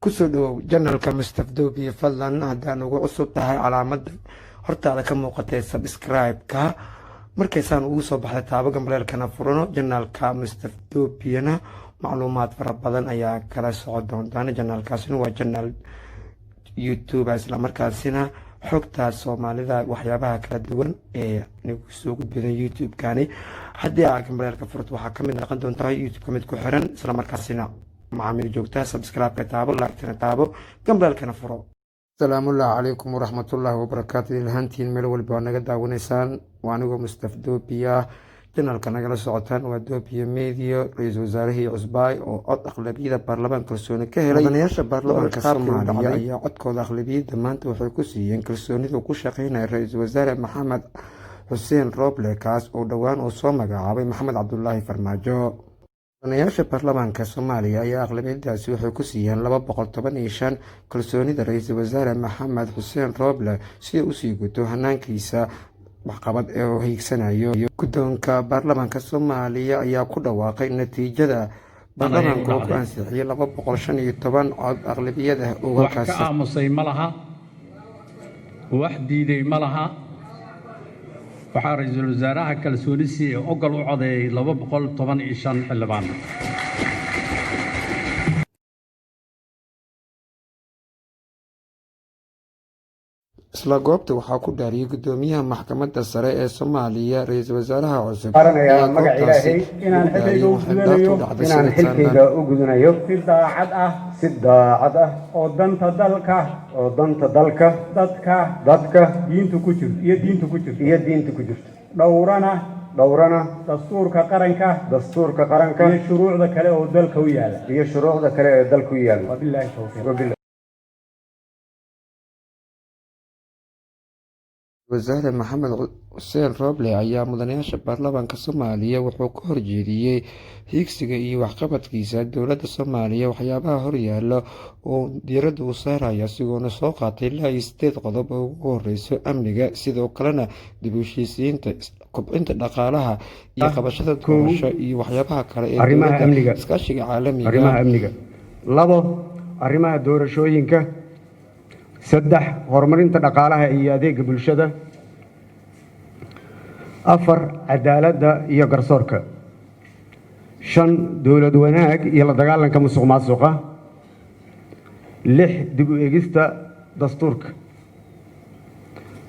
Kusoo dhawow channelka Mustafdoobiye. Fadlan haddaan ugu cusub tahay, calaamada hortaada ka muuqatay subscribe-ka markaysaan ugu soo baxday taabo, gambaleelkana furano. Channelka Mustafdoobiyana macluumaad fara badan ayaa kala soco doontaan. Channelkaasina waa channel YouTube, islamarkaasina xogta Soomaalida, waxyaabaha kala duwan ee nagu soo gudbida YouTube-kani. Haddii aa gambaleelka furto, waxaa kamid noqon doontaa YouTube ka mid ku xiran, islamarkaasina macaamiil joogtaa. Subscribe-ka taabo, like-tana taabo, gambaleelkana furo. Asalaamullaahi calaykum waraxmatullaahi wabarakaatu. Ilhaantiin meel walba waa naga daawanaysaan. Waa anigoo Mustafdoobiya, channelka nagala socotaan waa Doobiya Media. Ra-iisul wasaarihii cusbaay oo cod aqlabiyada baarlamaan kalsooni ka helay. Mudanayaasha baarlamaanka Soomaaliya ayaa codkooda aqlabiyada maanta waxay ku siiyeen kalsoonida ku shaqeynaya ra-iisul wasaare Maxamed Xuseen Rooble, kaas oo dhowaan uu soo magacaabay Maxamed Cabdulaahi Farmaajo. Mudanayaasha baarlamaanka Soomaaliya ayaa aqlabiyadaasi waxay ku siiyeen 215 kalsoonida ra-iisul wasaare Maxamed Xuseen Rooble si uu usii guto hanaankiisa waxqabad ee uu hiigsanayo. Guddoonka baarlamaanka Soomaaliya ayaa ku dhawaaqay natiijada baarlamaanka oo ku ansixiyey 215 cod aqlabiyad ah oo Wax halkaas ka aamusay ma laha, wax diiday ma laha. Waxaa ra-iisul wasaaraha kalsooni siiyey, ogol u codeeyey 215 xildhibaan. Isla goobta waxaa ku dhaariyey guddoomiyaha Maxkamadda Sare ee Soomaaliya ra-iisul wasaaraha cusub. Baaranayaa Ayaa magaca goobtaasi Ilaahay inaan lagu dhaariyey. xilkayga u Waxay dhaartu gudanayo dhacday inaan sida tan. xilkayga u gudanayo si daacad ah, si daacad ah, oo danta dalka, oo danta dalka, dadka, dadka, diinta ku jirto iyo diinta ku jirto, iyo diinta ku jirto, dhowrana dhowrana dastuurka qaranka, dastuurka qaranka, iyo shuruucda kale oo dalka u yaala, iyo shuruucda kale ee dalka u yaalla. Wabilaahi towfiiq. Wasaare Maxamed Xuseen Rooble ayaa mudanayaasha baarlamaanka Soomaaliya wuxuu ka horjeediyey hiigsiga iyo waxqabadkiisa dowladda Soomaaliya, waxyaabaha horyaala oo diiradda uu saaraya, isagoona soo qaatay ilaa iyo sideed qodob oo ugu horeyso amniga, sidoo kalena dib u heshiisiinta, kobcinta dhaqaalaha iyo qabashada doorasho iyo waxyaabaha kale ee Arrimaha dowladda, amniga. iskaashiga caalamiga. Arrimaha amniga. Labo, arrimaha doorashooyinka. Saddex, horumarinta dhaqaalaha iyo adeega bulshada. Afar, cadaaladda iyo garsoorka. Shan, dowlad wanaag iyo la dagaalanka musuq maasuqa. Lix, dib u eegista dastuurka.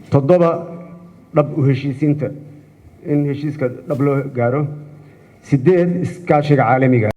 Toddoba, dhab u heshiisiinta, in heshiiska dhab loo gaaro. Sideed, iskaashiga caalamiga.